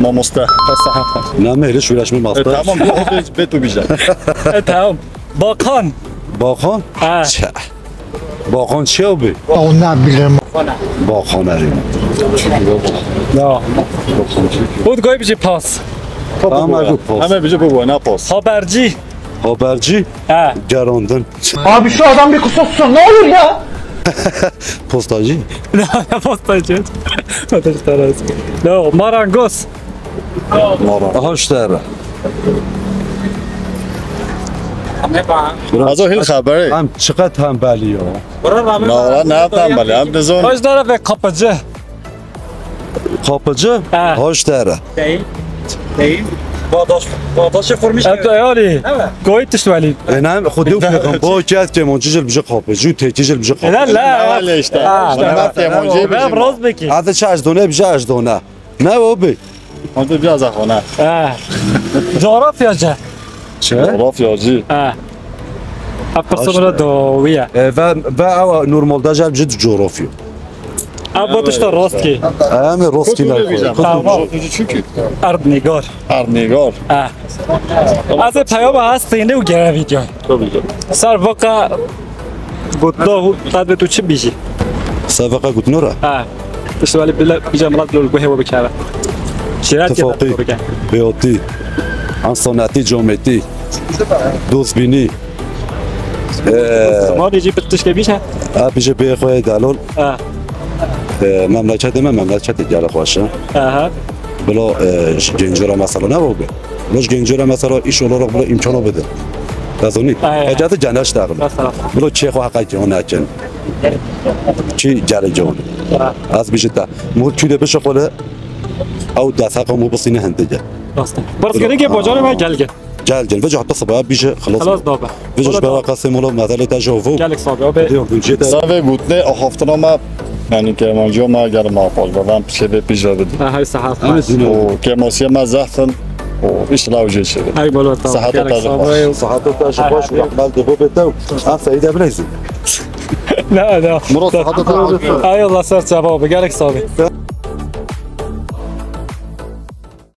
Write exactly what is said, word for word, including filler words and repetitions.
Mamoste. Saha. Namê hêriş wîraşmî E, master. Tamam, bê, bê, bê tu bîje. E, tamam. Bakan. Bakan? Ha. Çe. Bakan çi abi? Ondan bilirim. Bakan abi. Ya. Bu goy bije pas. Tamam abi, pas. Heme bije bu ne pas. Haberci. Haberci. Ha. Gerandin. Abi şu adam bir kusursun ne olur ya? Postacı. Ne postacı? Ateş tarası. No, marangoz. Aha işte abi. Azo hil xeberi. Hem çıkart hem belli ya. Na wala ne yaptan bali. Hem de zon. Hoş dara ve kapıcı. Kapıcı. Ha. Hoş dere. Değil. Değil. Bağdaş, bağdaşı kurmuş. Hem de yani. Goy tişt veli. Enem xudi fikrim. Bu kağıt kemoncu jil bije kapıcı, teki jil bije kapıcı. La la. Öyle işte. Ha. İşte ne yapayım, Ben hocam? rozbeki. Hadi çağız done bije az done. Ne o bi? Hadi biraz daha ona. Ha. Coğrafyacı. Coğrafyacı. Ha. Apasımına doğuya. E, ve ve ama normalde jel bije coğrafya. Ev bo tişta rast kê. Em ê rastî ne. Tamam. Erdnîgar. Erdnîgar. Eh. Ez ê peyama hestîne û gere vîdyo. Ser vaka gotno qedre tu çi bîjî? Ser vaka gotno ra? Ha. Tişt wali bile bija milat lol guhê we bikeve. Şîret Tifaqî, bike. Bêyotî, ensanetî, cometî, dostbînî. Ee, Zimanê jî bi tişkê bîje? Ha, bije bê xwe delol. Ha. Ee, memleketê me, memleketê gelek xweş e. Aha. Bila, e, ji gencora mesela ne bû be? Bila ji gencora mesela iş olarak bila imkana bide. Dezanî. Ay, ay. Ecazı cenneş dağılır. Mesela. Bila çê xwe heqa ki ona eken. Çi gelek can. Ha. Az bir jita. Mur tüde bir şokole. Ew dest heqa mu bısine hende gel. Rast. Bars gerek ya bacarı ve gel gel. Gel gel. Ve hatta sabah bir şey xelas. Xelas da be. Vêca ji ber Qasîm Molo, mezelê te ji hovû. Gelek sax be, abi. Dê gunçê te. Savê gotine axaftina me, yanî kermanciya me gel me xweş be, van pişê vê pîj ve bidin. Ha, hay sahat. Ama zîno. Û kêmasiya me zehf in, û îşla û jê çêbin. Hay bolo, tamam. Sehata te ji xweş. Sehata te ji xweş, rahmet de bo bê te. An Seîde bileyzî. Ne, ne. Murat, sehata te ji xweş. Ay Allah ser çava be, gelek sax be.